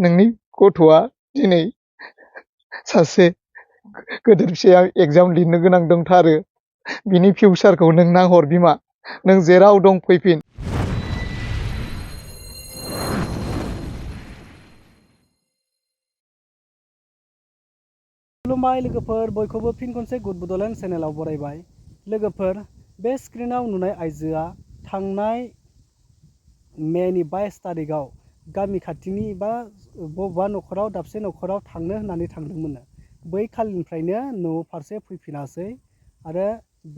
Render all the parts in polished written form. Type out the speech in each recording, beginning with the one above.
नोंनि गथ'आ दिनै सासे गोदोर फिसाया एग्जाम लिरनो गोनां दंथारो बिनि फिउचारखौ नों नाहर बिमा नों जेराव दं फैफिन खुलुमबाय लोगोफोर बयखौबो फिन खनसे गुड बड'लेण्ड चेनेलाव बरायबाय लोगोफोर बे स्क्रिनाव नुनाय आइजोआ थांनाय मेनि 22 तारिखआव गामि खाथिनि बा बबेबा न'खराव दाबसे न'खराव थांनो होननानै थांदोंमोन बै खालिनिफ्रायनो न' फारसे फैफिनासै आरो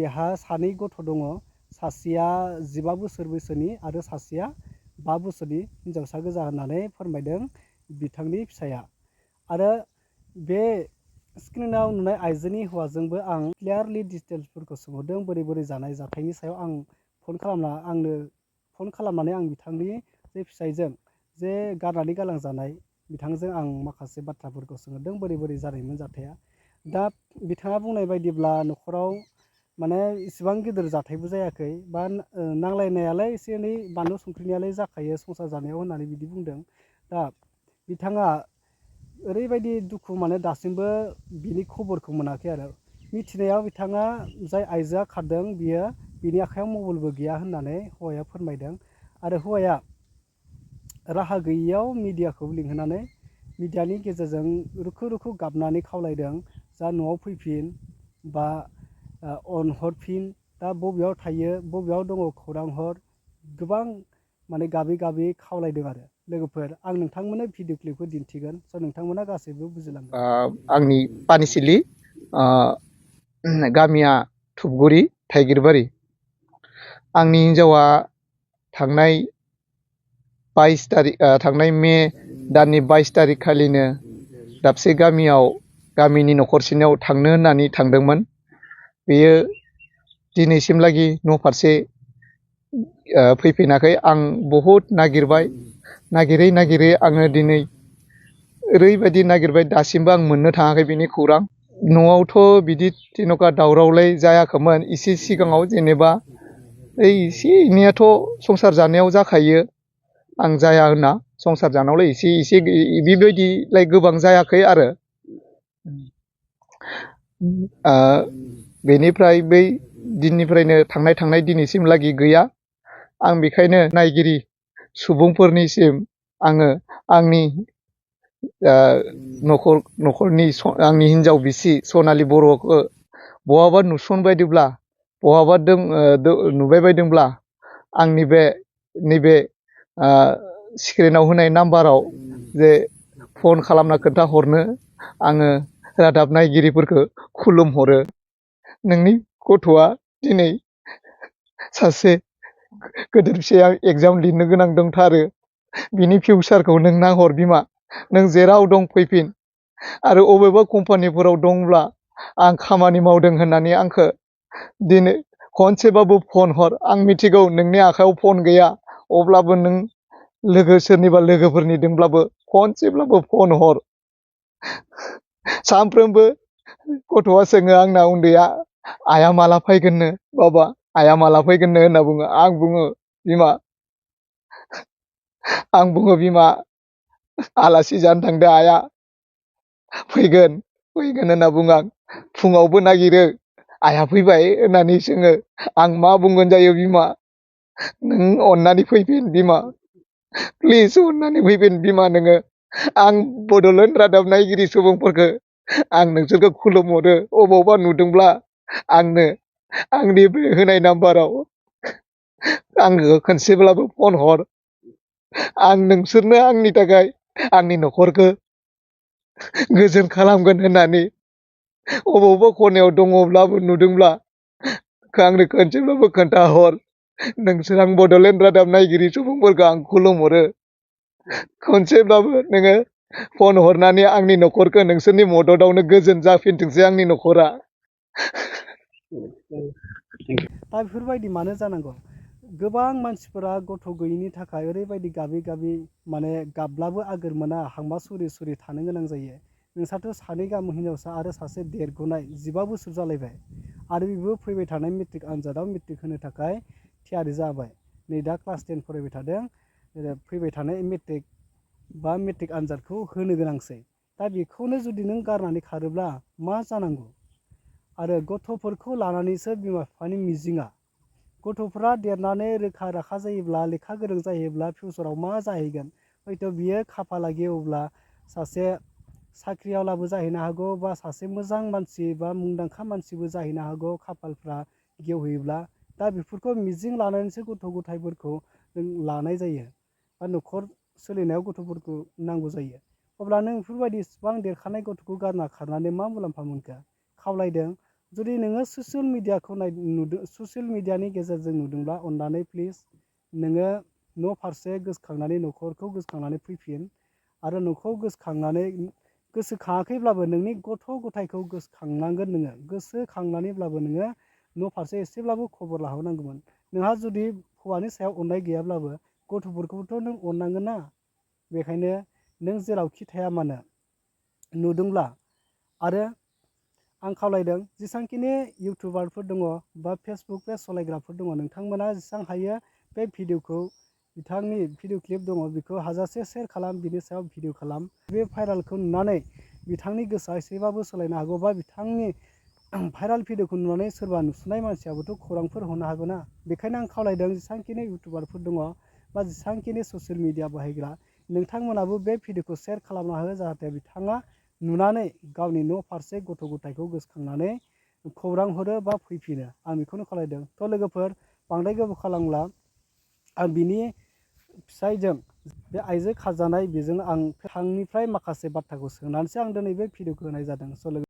बेहा सानै गथ' दङ सासेया 15 बोसोर बैसोनि आरो सासेया 5 बोसोरनि हिनजावसा गोजा होननानै फोरमायदों बिथांनि फिसाया आरो बे स्क्रिनाव नुनाय आइजोनि हौवाजोंबो आं क्लियारलि डिटेल्सफोरखौ सोंहरदों बोरै जानाय जाथायनि सायाव आं फन खालामनानै आं बिथांनि जे फिसायजों जे गारनानै गालांजानाय बिथांजों आं माखासे बाथ्राफोरखौ सोंहरदों बोरै जानायमोन जाथाया दा बिथाङा बुंनाय बायदिब्ला न'खराव माने इसिबां गिदिर जाथायबो जायाखै बा नांलायनायालाय एसे एनै बानलु संख्रिनियालाय जाखायो संसार जानायाव होननानै बिदि बुंदों दा बिथाङा ओरैबायदि दुखु माने दासिमबो बिनि खबरखौ मोनाखै आरो मिथिनायाव बिथाङा जाय आइजोआ खारदों बियो बिनि आखायाव मबाइलबो गैया होननानै हौवाया फोरमायदों आरो हौवाया राहा गैयैयाव मिडियाखौ लिंहरनानै मिडियानि गेजेरजों रुखु गाबनानै खावलायदों जा न'आव फैफिन बा अनहरफिन दा बबेयाव थायो बबेयाव दङ खौरां हर गोबां माने गाबै खावलायदों आरो लोगोफोर आं नोंथांमोननो भिडिअ क्लिपखौ दिन्थिगोन स' नोंथांमोना गासैबो बुजिलांगोन आंनि पानिसिलि गामिया धुपगुरि थाइगिरबारि आंनि हिन्जावा थांनाय 22 तारिख थांनाय मे दाननि 22 तारिख खालिनो दाबसे गामियाव गामिनि न'खरसेनाव थांनो होननानै थांदोंमोन बेयो दिनैसिमलागि न' फारसे फैफिनाखै आं बहुद नागिरै आङो दिनै ओरैबायदि नागिरबाय दासिमबो आं मोननो थाङाखै बिनि खौरां न'आवथ' बिदि जेन'का दावरावलाय जायाखैमोन एसे सिगाङाव जेनेबा एसे एनैयाथ' संसार जानायाव जाखायो आं जाया होनना संसार जानायावलाय एसे बेबायदिलाय गोबां जायाखै आरो बेनिफ्राय बै दिननिफ्रायनो थांनाय दिनैसिमलागि गैया आं बेखायनो नायगिरि सुबुंफोरनिसिम आङो आंनि न'खरनि आंनि हिन्जाव बिसि सनालि बर'खौ बहाबा नुसनबायदोंब्ला बहाबा नुबाय बायदोंब्ला आंनि नैबे स्क्रिनाव होनाय नाम्बाराव जे फन खालामना खोन्थाहरनो आङो रादाब नायगिरिफोरखौ खुलुमहरो नोंनि गथ'आ दिनै सासे गोदोर फिसाया एग्जाम लिरनो गोनां दंथारो बिनि फिउचारखौ नों नाहर बिमा नों जेराव दं फैफिन आरो अबेबा कम्पानिफोराव दंब्ला आं खामानि मावदों होननानै आंखौ दिनै खनसेबाबो फन हर आं मिथिगौ नोंनि आखायाव फन गैया अब्लाबो नों सोरनिबा लोगोफोरनि दंब्लाबो खनसेब्लाबो फन हर सानफ्रोमबो गथ'आ सोङो आंना उन्दैया आइया माला फैगोननो बाबा आइया माला फैगोननो होनना बुङो आं बुङो बिमा आलासि जानो थांदों आइया फैगोन होनना बुङो आं फुङावबो नागिरो आइया फैबाय होननानै सोङो आं मा बुंगोन जायो बिमा नों अननानै फैफिन बिमा प्लिज अननानै फैफिन बिमा नोङो आं बड'लेण्ड रादाब नायगिरि सुबुंफोरखौ आं नोंसोरखौ खुलुमहरो अबावबा नुदोंब्ला आंनो आंनि बे होनाय नाम्बाराव आंनो खनसेब्लाबो फन हर आं नोंसोरनो आंनि थाखाय आंनि न'खरखौ गोजोन खालामगोन होननानै अबावबा खनायाव दङब्लाबो नुदोंब्ला आंनो खनसेब्लाबो खोन्थाहर नोंसोर आं बड'लेण्ड रादाब नायगिरि सुबुंफोरखौ आं खुलुमहरो खनसेब्लाबो नोङो फन हरनानै आंनि न'खरखौ नोंसोरनि मददावनो गोजोन जाफिनथोंसै आंनि न'खरा दा बेफोरबायदि मानो जानांगौ गोबां मानसिफोरा गथ' गैयिनि थाखाय ओरैबायदि गाबै माने गाबब्लाबो आगोर मोना हांमा सुरि थानो गोनां जायो नोंसाथ' सानै गाहाम हिनजावसा आरो सासे देरगुनाय 15 बोसोर जालायबाय आरो बेबो फैबाय थानाय मेट्रिक आनजादाव मेट्रिक होनो थाखाय थियारि जाबाय नै दा क्लास 10 फरायबाय थादों फैबाय थानाय मेट्रिक बा मेट्रिक आनजादखौ होनो गोनांसै। दा बेखौनो जुदि नों गारनानै खारोब्ला मा जानांगौ? आरो गथ'फोरखौ लानानैसो बिमा बिफानि मिजिङा। गथ'फ्रा देरनानै रोखा राखा जायोब्ला, लेखा गोरों जायोब्ला फिउचाराव मा जाहैगोन? हयथ' बियो खाफाला गेवोब्ला सासे साख्रिआवलाबो जाहैनो हागौ, बा सासे मोजां मानसि बा मुंदांखा मानसिबो जाहैनो हागौ खाफालफ्रा गेवहैयोब्ला। दा बेफोरखौ मिजिं लानानैसो गथ' गथायफोरखौ लानाय जायो, बा न'खर सोलिनायाव गथ'फोरखौ नांगौ जायो। अब्ला नों बेफोरबायदि इसिबां देरखानाय गथ'खौ गारना खारनानै मा मुलाम्फा मोनखो? खावलायदों, जुदि नोङो ससियेल मिडियाखौ नुदों, ससियेल मिडियानि गेजेरजों नुदोंब्ला अननानै प्लिज नोङो न' फारसे गोसोखांनानै न'खरखौ गोसोखांनानै फैफिन। आरो न'खौ गोसोखाङाखैब्लाबो नोंनि गथ' गथायखौ गोसोखांनांगोन नोङो। गोसोखांनानैब्लाबो नोङो न' फारसे एसेब्लाबो खबर लाहरनांगौमोन। नोंहा जुदि हौवानि सायाव अननाय गैयाब्लाबो गथ'फोरखौबोथ' नों अननांगोन ना। बेखायनो नों जेरावखि थाया मानो नुदोंब्ला, आरो आं खावलायदों जेसेबांखिनि इउटुबारफोर दङ बा फेसबुक पेज सालायग्राफोर दङ, नोंथांमोना जेसेबां हायो बे भिडिअखौ, बिथांनि भिडिअ क्लिप दङ बेखौ हाजासे शेयार खालाम, बिनि सायाव भिडिअ खालाम। बे भाइरालखौ नुनानै बिथांनि गोसोआ एसेबाबो सोलायनो हागौ, बा बिथांनि भाइराल भिडिअखौ नुनानै सोरबा नुसुनाय मानसियाबोथ' खौरांफोर हरनो हागौ ना। बेखायनो आं खावलायदों जेसेबांखिनि इउटुबारफोर दङ बा जेसेबांखिनि ससियेल मिडिया बाहायग्रा, नोंथांमोनाबो बे भिडिअखौ शेयार खालामना हो, जाहाथे बिथाङा नुनानै गावनि न' फारसे गथ' गथायखौ गोसोखांनानै खौरां हरो बा फैफिनो। आं बेखौनो खावलायदों। थ' लोगोफोर, बांद्राय गोबाव खालामला, आं बिनि फिसायजों, बे आइजो खारजानाय, बेजों आं बिथांनिफ्राय माखासे बाथ्राखौ सोंनानैसो आं दिनै बे भिडिअखौ होनाय जादों। स'